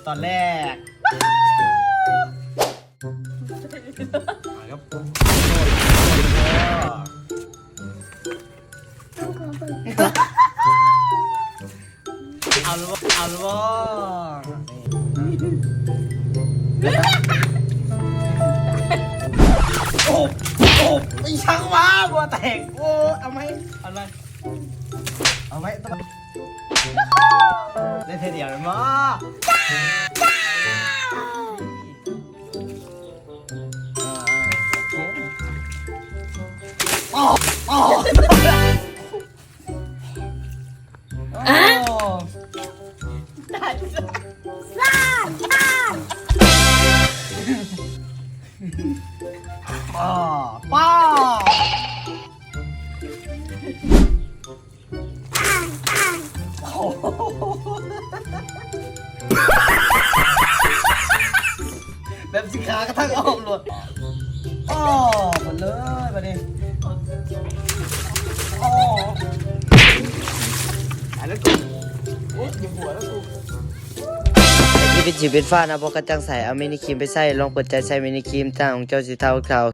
ຕອນແລກ ມາແລ້ວ ເອົາລະ ເອົາລະ ໂອ້ ໂອ້ ອີຫຍັງວະ ບໍ່ແຕກ ໂອ້ ເອົາໃໝ່ ເອົາໃໝ່ ເອົາໃໝ່ ໄດ້ເທື່ອດຽວແມ່ນບໍ່? ປ້າ ປ້າ ໂອ້ໂຫ ແບບຊິຂາກະທັງອ້ອມໂລດ ອໍ ໝົດເລີຍບາດນີ້ ອໍ ຕາຍແລ້ວກູ ໂອ້ຍ ຢ່າຫົວແລ້ວກູ. ໃນຊີວິດ ຊີວິດຟ້ານະ ບໍ່ກະຈ່າງໃສ ເອົາມິນິຄຣີມໄປໃຊ້ ລອງເປີດໃຈໃຊ້ມິນິຄຣີມ ໜ້າຂອງເຈົ້າຊິເທົາຂາວ